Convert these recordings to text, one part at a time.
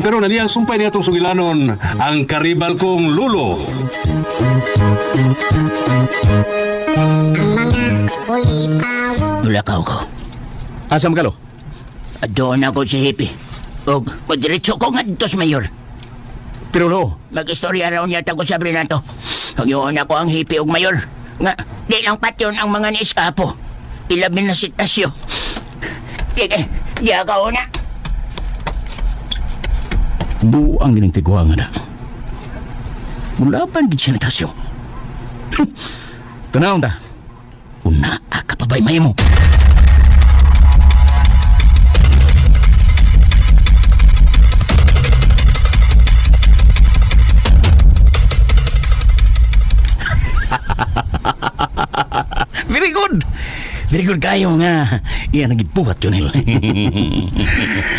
Karon ani ang sumpay ni atong sugilanon, ang karibal kong lulo. Ang mga ulipawo. Mulakaw ko. Asa man kalo? Doon ako si Hippie. Og, madiretso ko nga dito sa mayor. Pero lo, Mag-istorya raw niya tago sa Brinato. Pagyoon ako ang hippie og mayor. Nga, di lang patyon ang mga ni-eskapo. Ilabi na si Tasyo. Sige, di ako una. Buang gining tiguang nga na. Mulaban gid siya ni Tasyo. Tanawon ta. Una ka pa ba'y mahimo? Very good. Very good kayo nga. Iyan ang gibuhat, Junel.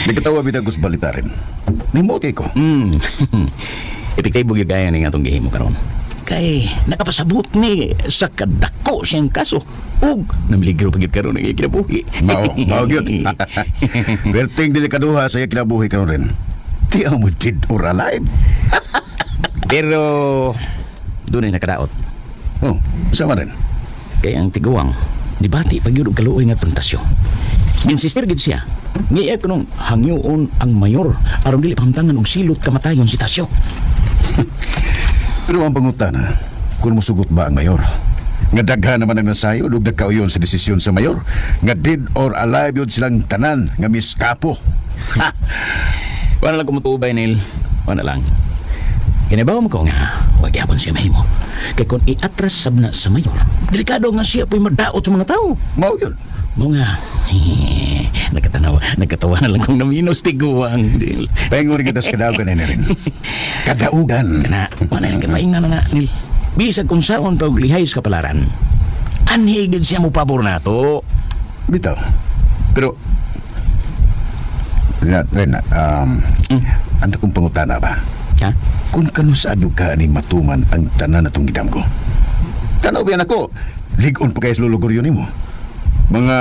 Nagkatawa bitag kus balita rin. Nahimo kay ko. Epektibo gyud kaya ni nga atong gihimo karon. Kay nakapasabot ni sa kadako siyang kaso ug namiligro pa gyud karon ang iyang kinabuhi. Mao, mao gyud. Perting delikaduha sa iya kinabuhi karon rin. Ti ang mo dead or alive. Pero dunay nakadaot. Oh, sama rin. Kay ang tiguang dibati pa gyud og kaluoy nga tentasyon. Ginsistir gyud siya. Ngiya kunong hangyoon ang mayor aron dili pahamtangan og silot kamatayon si Tasyo. Pero ang pangutana, kung musugot ba ang mayor? Nga daghan naman ang nasayod ug nagkauyon sa desisyon sa mayor. Nga dead or alive yun silang tanan nga miskapo. Ha! Wala lang kumutubay, Neil. Wala lang. Kinabaw mo ko nga, wag yapon siya mahimo. Kay kung iatras sab na sa mayor, delikado nga siya po'y madaot sa mga tao. Mao yun. Mo nga, nagkatanaw, nagkatawa na lang kong naminos tiguang, Neil. Paingon rin kita sa kadaugan na rin. Kadaugan. Kana, wala lang kapaingnan na na, Neil. Bisag kung saon pa og lihay sa kapalaran, anhi gid siya mo pabor nato. Bitaw. Pero, Ren, Ren, ano kong pangutana ba? Ha? Kung kano sa adyo ka ni matuman ang tanan na itong gidam ko. Tanaw ba yan ako? Ligon pa kayo sa luluguryo nimo. Mga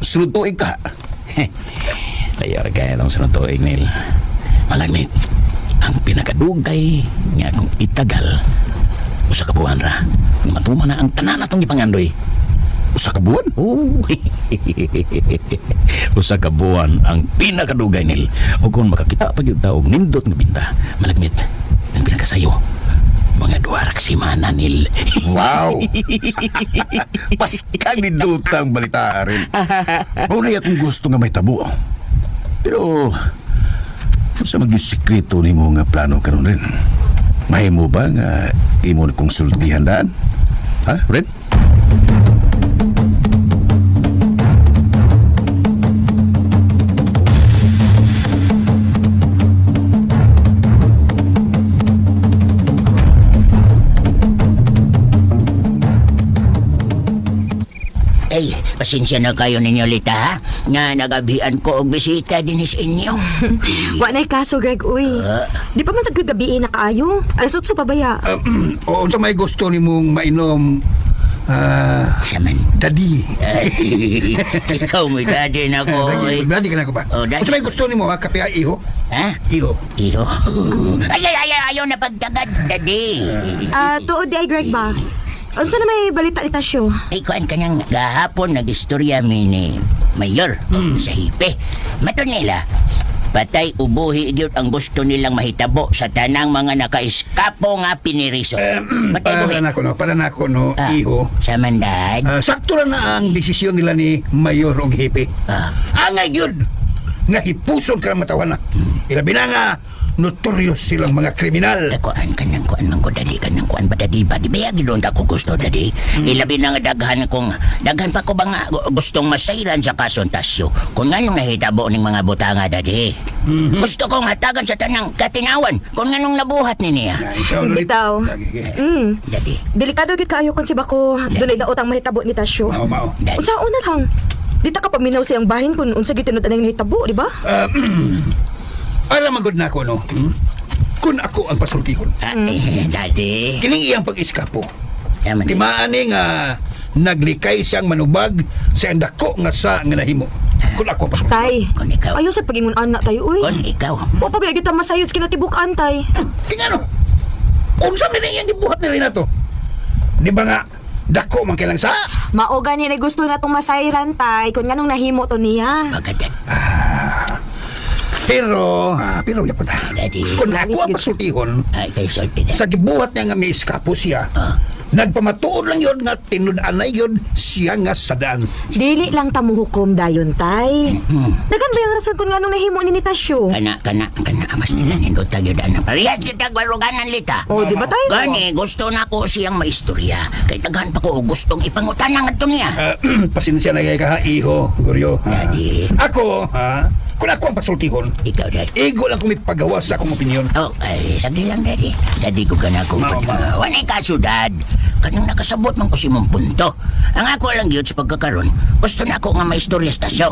sulod tuig ka. Layar kaya itong sunod tuig, Neil. Malagnit, ang pinakadugay nga akong itagal usa ka buwan ra. Nga matuman na ang tanan atong gipangandoy. Usa ka buwan? Oh. Usa ka buwan ang pinakadugay, Neil. O kung makakita pa gyud ta og nindot nga binta, malagmit ang pinakasayo. Mga duha ra ka semana, Neil. Wow! Paskang ni Dutang balita rin. Maunay akong gusto nga may tabo. Pero, sa maging sikreto ni mo nga plano karon rin? Mahimo ba nga imo na kong sultihan daan? Ha, Ren? Ay, pasensya na kayo ninyo, Lita, ha? Nga nagabian ko og bisita din sa inyo. Wa na'y kaso, Greg, uy. Di pa man sa gabi na kaayo. Alas 8 pa baya. O unsa may gusto nimong mainom, ah, Siya man. Daddy. Ikaw mo, daddy na ko. oy. Daddy ka na ko ba? Oh, daddy. Unsa may gusto nimo ha? Kape ay iho? Ha? Iho. Iho. Ay, ay, ay, ayaw na pagtagad, daddy. Ah, tuod di ay, Greg ba? Unsa na may balita ni Tasyo? Ay, kuan ka nang gahapon nag-istorya mi ni Mayor sa Hipe. Mato nila, patay ubuhi gyud ang gusto nilang mahitabo sa tanang mga nakaiskapo nga piniriso. Patay Para buhi. na ko no, para na ko no, Ah, iho. Sa mandad. Ah, sakto ra na ang desisyon nila ni Mayor og Hipe. Ah. Angay gyud nga hipuson ka matawan na. Ilabi na nga notorious silang mga kriminal. Eh, kuan ka nang kuan man ko dali ka nang kuan ba dadi ba di ba gid ako gusto dadi. Ilabi na nga daghan kong daghan pa ko ba nga gustong masayran sa kason Tasyo. Kung nganong nahitabo ning mga butanga dadi. Gusto kong hatagan sa tanang katinawan kung nganong nabuhat ni niya. Ah, ikaw, Lolita. Bitaw. Lagi, eh. Dadi. Delikado gyud kaayo kung si Bako dunay daot ang mahitabo ni Tasyo. Mao, mao. Dadi. Unsa una lang? Di ta ka paminaw sa iyang bahin kung unsa gyud tinud anang nahitabo, di ba? Alam magod na ako no. Hmm? Kung ako ang pasultihon. Ah, eh, dadi. Kining iyang pag-iskapo. Yaman. Timaan ni nga naglikay siyang manubag sa iyang dako nga sa nga nahimo. Kung ako pa Tay, Kung ikaw. ayaw sa pagingon anak tayo, uy. Kon ikaw. Wa pa ba kita masayod sa kinatibuk-an, tay? Kaya ano? Unsa man iyang gibuhat ni Renato? Di ba nga, dako man kailang sa? Mao gani na gusto na tong masayran, tay. Kung nganong nahimo to niya. Pagkadat. Pero, pero yapon ta. Daddy. Kung ako ang pasultihon, Ay, kay sulti na. sa gibuhat niya nga may eskapo siya, nagpamatuod lang yun nga tinud-anay yun siya nga sadaan. Dili lang ta muhukom dayon, tay. Dagan ba yung rason kung nganong nahimo ni Tasyo? Kana, kana, kana. Mas nila nindot tayo daan. Parehas kita gwaruganan lita. Oh, di ba tay? Gani, gusto na ko siyang maistorya. Kay daghan pa ko og gustong ipangutan ang adto niya. Pasensya na kay ka, ha, iho, Goryo. Ha? Daddy. Ako, ha? Kung ako ang pasultihon, Ikaw, Dad. igo lang kung paggawa sa akong opinion. Oh, ay, sagli lang, Daddy. Daddy ko ka na kung Mao, mao. Wanay kaso, Dad. Kanang nakasabot man ko si mong punto. Ang ako lang yun sa pagkakaron, gusto na ako nga maistorya sa tasyo.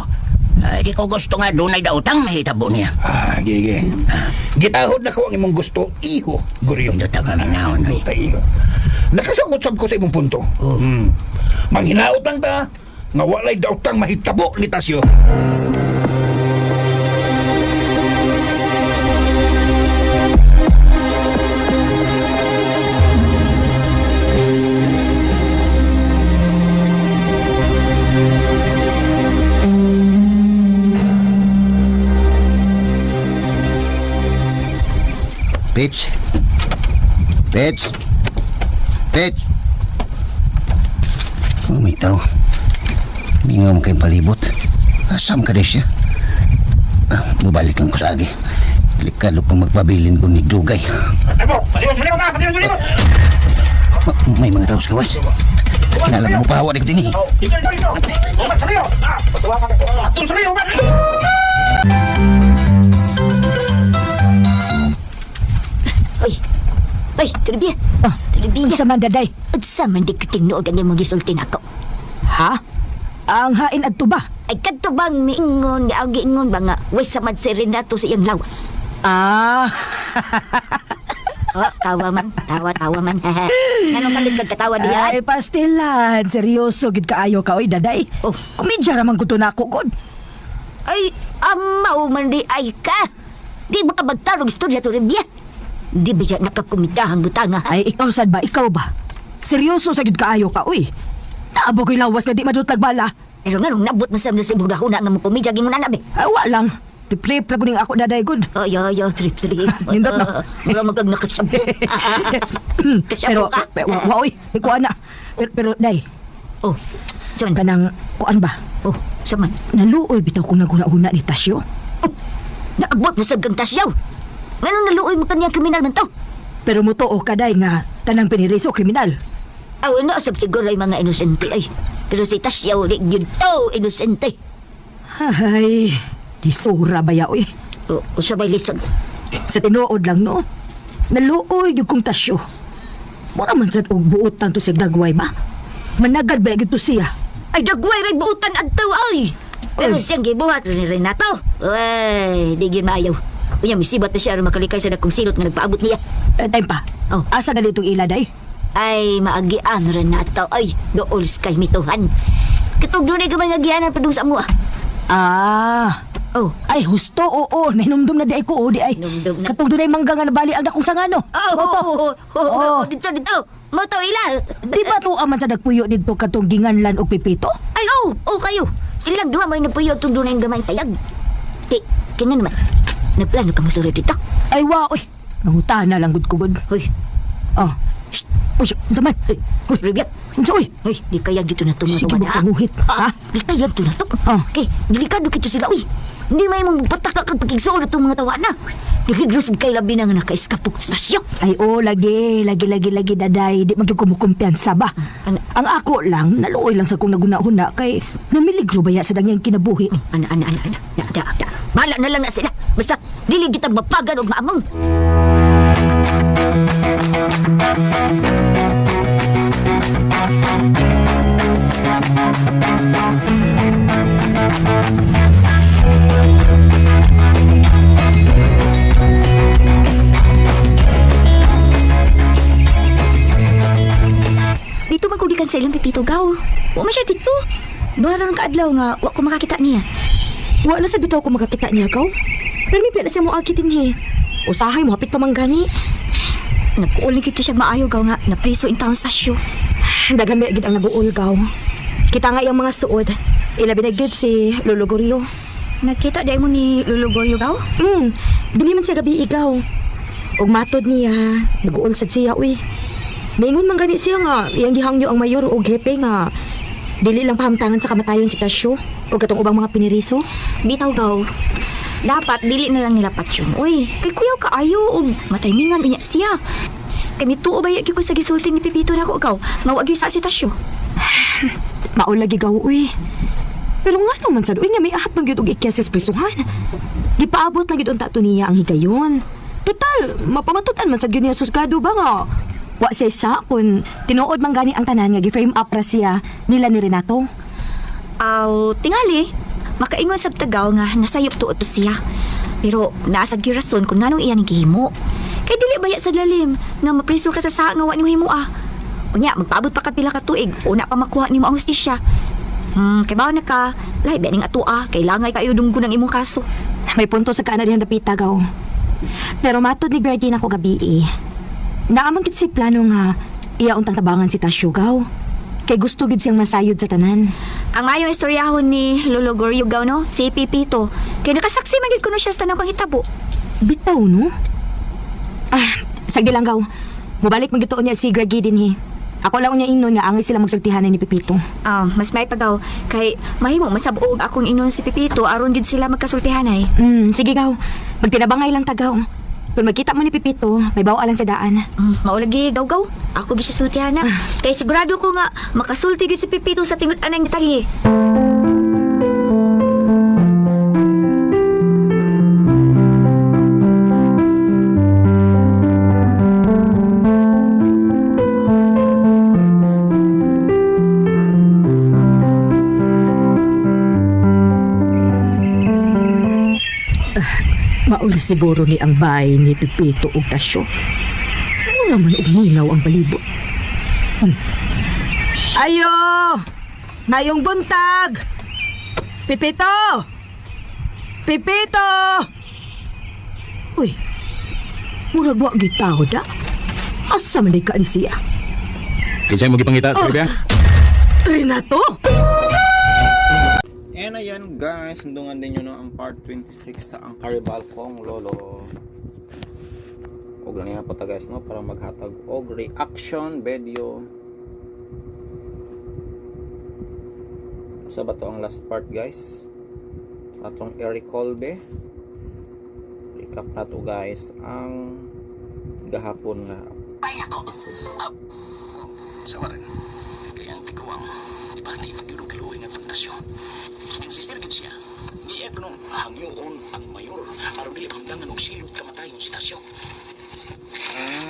Ay, di ko gusto nga dunay dautang mahitabo niya. Ah, gigi. Gitahod na ko ang imong gusto, iho, Goryo. Indot ang paminahon, oy. Ta, iho. Nakasabot sab ko sa imong punto. Oh. Manghinaot lang ta, nga walay dautang mahitabo ni Tasyo. Pitch. Pitch. Pitch. Oh, may tao. Mingaw mo kayong palibot. Asam ka rin siya. Ah, bubalik lang ko sa agi. Likalo pang magpabilin ko ni Dugay. May mga tao sa gawas. Kinalang mo pahawa ko din eh. Oy. Oy, Trubia. Ah, Trubia. Unsa man daday? Unsa man di ko tinuod ang imong gisulti nako. Ha? Ang hain adto ba? Ay kadto bang miingon nga ang giingon ba nga way samad si Renato sa iyang lawas. Ah, Oh, tawa man, tawa tawa man. Nganong kalit kag katawa diha? ay pastilan, seryoso gid kaayo ka oy daday. Oh. Komedya ra man gud to nako god. Ay, amaw man di ay ka. Di ba ka magtarong istorya to Trubia? Di ba siya nakakumitahang butanga? Ay ikaw sad ba, ikaw ba? Seryoso sa gid kaayo ka oy. Naabo ko'y lawas nga di madutlag bala. Pero nganong nabot man sa sa imong dahuna nga mokomedya gingon ana be? Ay, wa lang. Trip ra kuning ako daday god. Ay, ay, ay, trip, trip. Nindot na. Wala magkag nakasabo. Kasabo Pero ka. wa, wa oy, ikuan na. Pero day, Oh, saman. kanang kuan ba? Oh, saman. Naluoy bitaw kong naghuna-huna ni Tasyo. Oh, naabot na sa gang tasyaw. Ngano naluoy mo kanyang kriminal man to? Pero motoo ka day nga tanang piniriso kriminal. Aw, na sab siguro ay mga inosente ay. Pero si Tasyaw, di yun to, inosente. Ay, di sura ba ya, oy. O, usabay lisod. Sa tinuod lang, no? Naluoy gyud kong tasyo. Mura man sad og buotan to sa dagway ba? Managad ba gyud to siya? Ay, dagway rin buutan adto, ay. Pero Ay. siyang gibuhat ni Renato. Uy, di gyud maayaw. Unya, misibat pa siya aron makalikay sa dakong silot nga nagpaabot niya. Eh, time pa. Oh. Asa gali itong ila, day? Ay, maagian Renato. Ay, dool kay mituhan. Katog doon ay gamay nga gianan padung sa amoa. Ah. Oh. Ay, husto, oo. Nahinumdum na di ay ko, oh, di ay. Hinumdum na. Katong dunay mangga nga nabali ang dakong sangano. Oh, Moto. oh, oh, oh, Oo. oh, dito, dito. Moto ila. Di ba tuwa man sa dagpuyo dito katong ginganlan og pipito? Ay, oh, oh kayo. Silang duha may napuyo itong dunay gamay tayag. Di, kaya naman. Nagplano ka mo dito. Ay, wa, oy. Nangutana lang gud ko gud. Hoy, Oh. Shh. Uy, unsa man? hoy, Uy, Rubia. Unsa oy? Hoy, di kaya dito na to mga Sige, tuwan, ha? magpanguhit, ha? Di kaya dito na to. Ah. Kay, delikado kito sila, uy. Hindi may mong pataka kag pagkigsuon na itong mga tawa na. Diligros kay labi na nga naka-eskapok sa stasyon. Ay, oh, lagi, lagi, lagi, lagi, daday. Di man gyud kumukumpiyansa ba? Ano? Ang ako lang, naluoy lang sa kong nagunahuna kay namiligro ba ya sa dangyang kinabuhi. Ana, ana, ana, ana. Da, da, da. Bahala na lang na sila. Basta, dili kita mapagan og maamong. Dito man ko gikan sa ilang Pipito Gaw. Wa man siya dito. Duha ra kaadlaw nga wa ko makakita niya. Wa na sa bitaw ko makakita niya gaw. Pero may pila siya mo agi dinhi. Usahay mo hapit pa man gani. Nagkuol ni kito siya maayo gaw nga napriso in town sa syo. Daghan ba gid ang naguol gaw. Kita nga iyang mga suod. Ilabi na gid si Lolo Gorio. Nakita di mo ni Lolo Goryo gaw? Dili man siya gabi igaw. Ug matod niya, naguol sad siya uy. Maingon man gani siya nga iyang gihangyo ang mayor og hepe nga dili lang pahamtangan sa kamatayon si Tasyo ug katong ubang mga piniriso. Bitaw gaw. Dapat dili na lang nila patyon. Uy, kay kuyaw kaayo og mataymingan unya siya. Kay mituo ba ko sa gisulti ni Pipito nako gaw? Nga wa gyud sa si Tasyo. Mao lagi gaw uy. Pero nga naman sad uy nga may ahat man gyud og ikyas sa prisuhan. Gipaabot lang gyud unta to niya ang higayon. Total, mapamatud-an man sad gyud niya susgado ba nga. Wa siya sa kun tinuod man gani ang tanan nga gi-frame up ra siya nila ni Renato. Aw, tingali. Makaingon sab tagaw nga nasayop tuod to siya. Pero naa sad gyud rason kung nganong iya ning gihimo. Kay dili baya sa lalim nga mapriso ka sa saa nga wa nimo himo ah. Unya, magpaabot pa ka pila ka tuig, una pa makuha nimo ang hustisya. Kay bawo na ka, lahi ba ning atua, kailangan kayo dunggon ang imong kaso. May punto sa kaana dihang dapita gaw. Pero matod ni Gertie nako gabi eh. Naamang gid si plano nga iya untang tabangan si Tasyo gaw. Kay gusto gid siyang masayod sa tanan. Ang mayong istoryahon ni Lolo Goryo gaw no, si Pipito. Kay nakasaksi man gid kuno siya sa tanang panghitabo. Bitaw no? Ah, sagdi lang gaw. Mubalik man gyud niya si Greggy dinhi. Ako lang unya ingnon nga angay sila magsultihanan ni Pipito. Ah, mas may pagaw kay mahimo masab-og akong inon si Pipito aron gid sila magkasultihanay. Sige gaw. Magtinabangay lang tagaw. Kung magkita mo ni Pipito, may bawa lang sa daan. Maulagi gaw-gaw. Ako gi siya sultihan na. Kay sigurado ko nga makasulti gyud si Pipito sa tinud-anang detalye. Mauna siguro ni ang bahay ni Pipito ug Tasyo. Ano naman og mingaw ang palibot? Ayo! Mayong buntag! Pipito! Pipito! Uy, murag wa gitaw da. Asa man di ka ni siya? Kinsay mo gipangita, Trivia? Renato! And ayan guys, sundungan din nyo no, ang part 26 sa Ang Karibal Kong Lolo. Og lang na po ta guys no, para maghatag og reaction video. Sa ba to ang last part guys? Atong Eric Colbe. Recap na to guys ang gahapon nga episode. Sa waran. Kaya ang tiguang, ipati pagyuro-kiluoy nga tentasyon. Insister gid siya. Niya kunong hangyoon ang mayor aron dili pamtangan og silot kamatayon si Tasyo.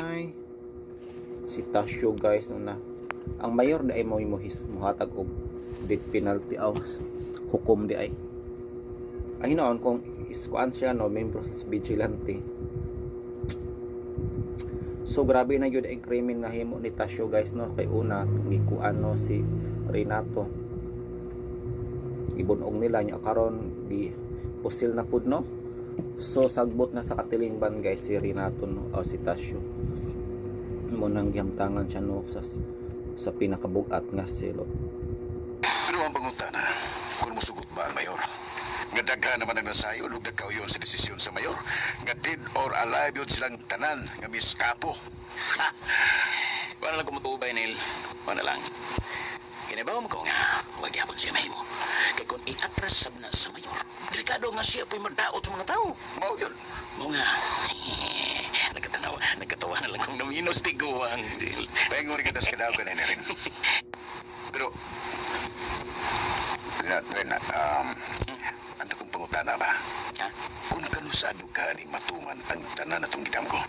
Ay, si Tasyo guys no na. Ang mayor di ay mo muhis muhatag og death penalty aw hukom di ay. Ay noon kung iskuan siya no membro sa vigilante. So grabe na gyud ang krimen nga himo ni Tasyo guys no kay una gikuan no si Renato. Gibunog nila nya karon gi pusil na pud no. So sagbot na sa katilingban guys si Renato no o si Tasyo mo nang gihamtangan siya no sa pinakabugat nga silot. Pero ang pangutana, kung musugot ba ang mayor? Nga daghan naman ang nasayon ug nagkauyon sa desisyon sa mayor. Nga dead or alive yun silang tanan nga miskapo. Ha! Wala lang kumutubay, Neil. Wala lang. Kinabaw mo ko nga, wag yapon siya mahimo. Kay kung iatras sab na sa mayor, delikado nga siya po'y madaot sa mga tao. Mao yun. Mo nga, nagkatanaw, nagkatawa na lang kung naminos tiguang, Neil. Pahingo rin kita sa kadagan na rin. Pero, na, Ren, ang akong pangutana ba? Ha? Kung kanu sa ka ni matuman ang tanan atong gidam ko.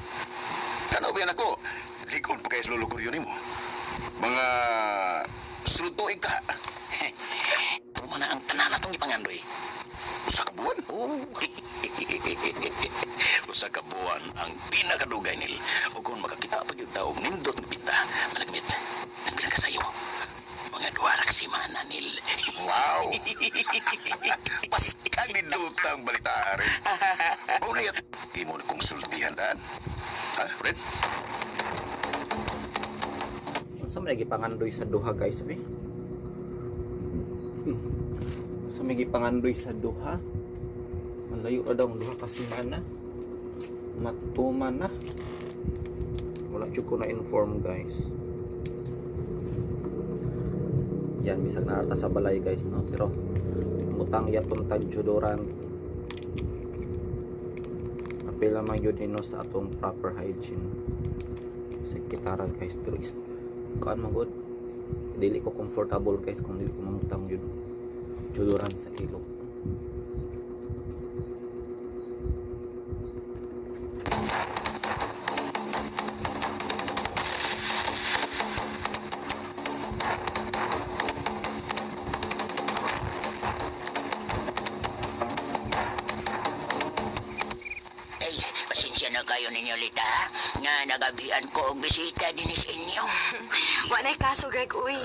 Tanaw ba yan ako? Likon pa kayo sa lolo Goryo nimo. Mga sulod ka. Tuma na ang tanan atong ipangandoy. Usa ka buwan. Oh. Usa ka buwan ang pinakadugay nil. O kung makakita pa gyud ta og nindot nga pinta, malagmit. Ang pinakasayo. Mga duha ra ka semana nil. Wow! Pascal Ang nindutang balita rin. Muna yak, imo na kong sultihan daan. Ha, Ren? Unsa man gipangandoy sa duha guys eh? Unsa may gipangandoy sa duha? Malayo ra daw ang duha ka semana. Matuman na. Wala jud ko na inform guys. Yan bisag naarta sa balay guys no, pero mutang yapon tag deodorant. Apil man yun ino sa atong proper hygiene sa kitara guys, pero is kaan magod dili ko comfortable guys kung dili ko mamutang yun deodorant sa ilong. Ay, pasensya na kayo ninyo, Lita, ha? Nga nagabian ko og bisita dinis inyo. Wa na'y kaso, Greg, uy.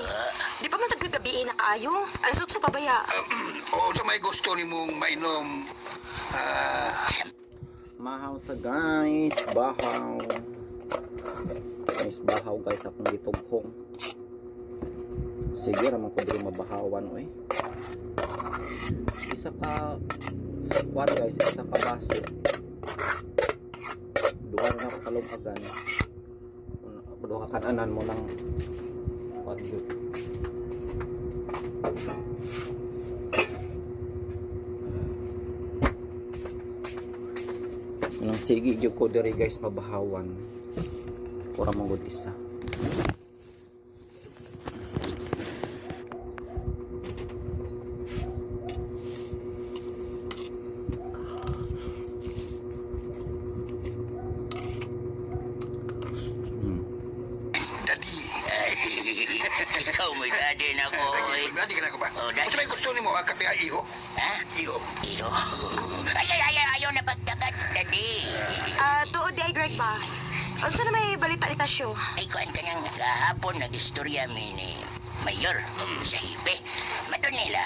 Di pa man sa gabi na kaayo. Alas 8 pa baya. O sa may gusto ni mong mainom, ah, Mahaw ta guys, bahaw. Guys, bahaw guys akong gitughong. Sige ra man ko diri mabahawan oy. Isa ka sa kwan guys, isa ka baso. Duha na ka kalumagan. Duha ka kananan mo ng kwan yun. Anong sige gyud ko diri guys mabahawan. Pura man gud isa. Daddy. Ikaw mo, daddy na ko. oy. Daddy ka na ko ba? Oh, daddy. Unsa may gusto nimo, ah, kape ah, iho? Ha? Iho. Iyo. Ay, ay, ay, ayaw na pagtagat, daddy. Ah, tuod di ay, Greg ba? Unsa na may balita ni Tasyo? Ay, kuan ka nang kahapon nag-istorya mi ni Mayor og sa hipe. Mato nila,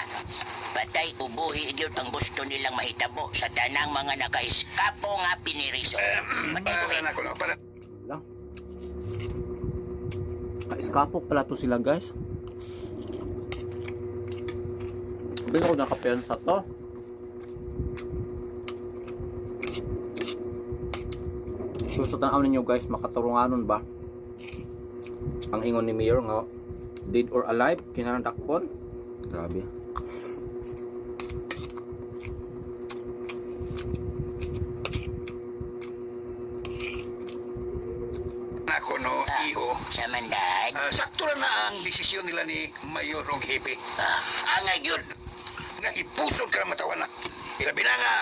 patay ubuhi gyud ang gusto nilang mahitabo sa tanang mga nakaiskapo nga piniriso. Patay Para buhi. na ko no, para Lang. Kaiskapok pala to sila guys. Hindi ako nakapensa to. So sa tanaw ninyo guys, makaturunganon ba? Ang ingon ni Mayor nga dead or alive, kinahanglan dakpon. Grabe. na ko no, iho. Sa mandad. Ah, sakto ra na ang desisyon nila ni Mayor og Hepe. Angay gyud nga ipuson ka matawan na. Ilabi na nga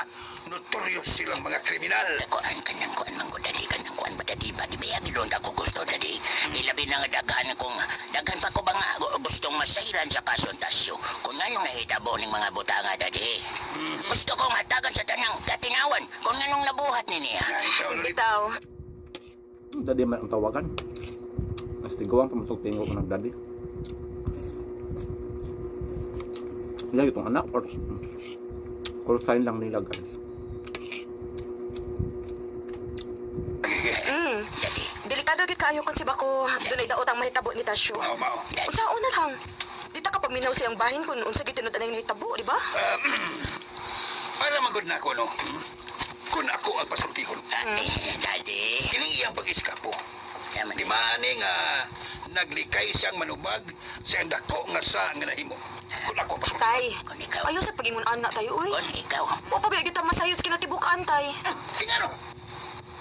notorious silang mga kriminal. Kuan ka nang kuan man ko dali ka nang kuan ba dadi ba di ba doon ako gusto dadi. Ilabi na nga daghan kong daghan pa ko ba nga gustong masayran sa kasuntasyo kung anong nahitabo ning mga butanga dadi. Gusto kong hatagan sa tanang katinawan kung anong nabuhat ni niya. Ay, ikaw, Lolita. Bitaw. Daddy man ang tawagan. Mas tigawang pamatog tingo ko ng daddy. Nila itong anak or call sign lang nila guys. Delikado gyud kaayo kung si Bako dunay daot ang mahitabo ni Tasyo. Mao, mao. Unsa una lang? Di ta ka paminaw sa iyang bahin kung unsa gyud tinud anay nahitabo, di ba? Para magod na ako, no? Kung ako ang pasultihon. Ay, daddy. Kini iyang pag-iskapo. Sama Di maani nga naglikay siyang manubag sa iyang dako nga sa nga nahimo. Kung ako ang pasultihon. Tay, Kung ikaw. ayaw sa pagingon anak tayo, uy. Kung ikaw. Wa pa ba gyud ta masayod sa kinatibukan, tay? Ingano?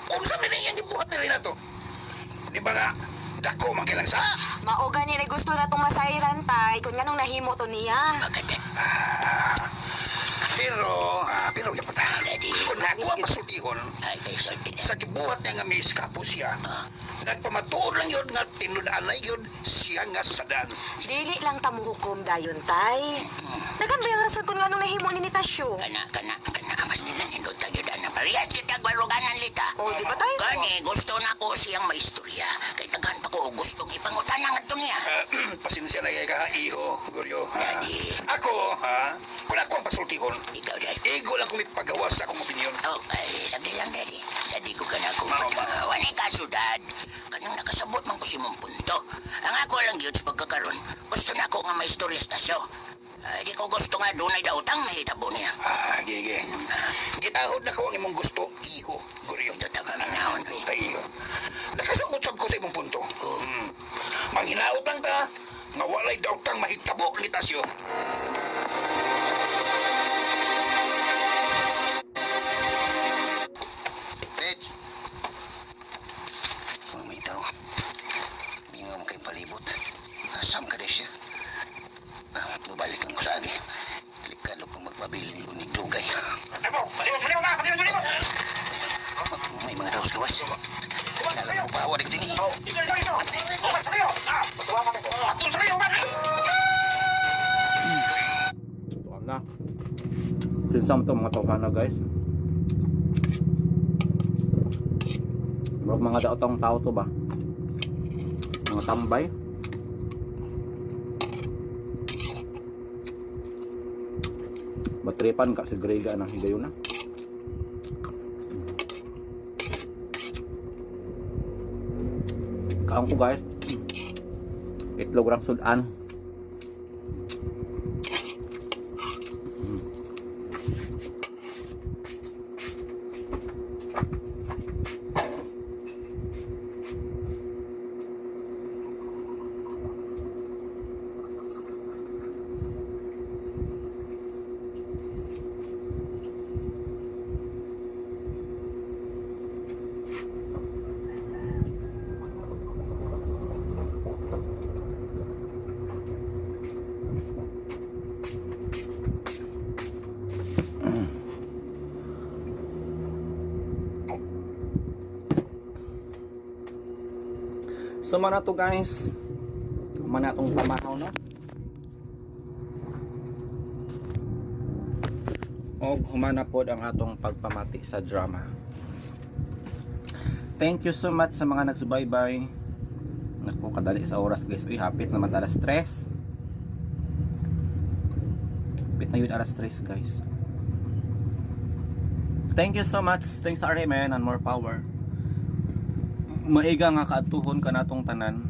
Unsa man iyang gibuhat nila nato? Di ba nga dako man kilang sa? Mao gani na gusto na tong masayran, tay, kung nganong nahimo to niya. Maganda. Pero, ah, pero yapot ah. Daddy. Kung ako ang pasultihon, Ay, kay sulti na. sa gibuhat niya nga may iskapo siya, nagpamatuod lang yun nga tinud-anay yun siya nga sadan. Dili lang ta muhukom dayon, tay. Daghan ba yung rason kung nganong nahimo ni ni Tasyo? Kana, kana, kana. Mas nila nindot ka yun, ana. Parehas kita gwaruganan lita. Oh, di ba, tay? Gani, gusto na ko siyang maistorya. Kay daghan pa ko og gustong ipangutan ang adto niya. Pasensya na kay ka ha. iho, Goryo. Ha? Daddy. Ako, ha? Kung ako ang pasultihon, Ikaw, Dad. igo lang kung ipagawa sa akong opinion. Oh, ay, sagdi lang, Daddy. Daddy ko ka na ako. Mao ba? Walay kaso, Dad. Kanang nakasabot man ko si mong punto. Ang ako lang yun sa pagkakaroon, gusto na ako nga may istorya sa tasyo. Ay, di ko gusto nga dunay dautang mahitabo niya. Ah, gigi. Gitahod na ko ang imong gusto, iho, Goryo. Ito tama manahon, eh. Ta iho. Nakasabot sab ko sa imong punto. Hmm. Manghinautang ta, nga walay dautang mahitabo ni Tasyo. Pet. May tao. Di nga mo kay palibot. Asam ka rin siya. Ah, mabalik lang ko sa agi. Likalo kong magpabilin ko ni Dugay. May mga tao sa gawas. Kailangan ko pahawa rin din. Tuwan na. Sinsam to mga tawhana guys. Murag mga daotang tao to ba? Mga tambay. Batripan ka si Grega ng higayon na. Kaon ko guys. Itlog rang sudan. So mana to guys. Mana atong pamahaw no. Og humana pod ang atong pagpamati sa drama. Thank you so much sa mga nagsubaybay. Naku, kadali sa oras guys. Uy, hapit naman alas 3. Hapit na yun alas 3 guys. Thank you so much. Thanks RA man and more power. Maiga nga kaatuhon ka natong tanan.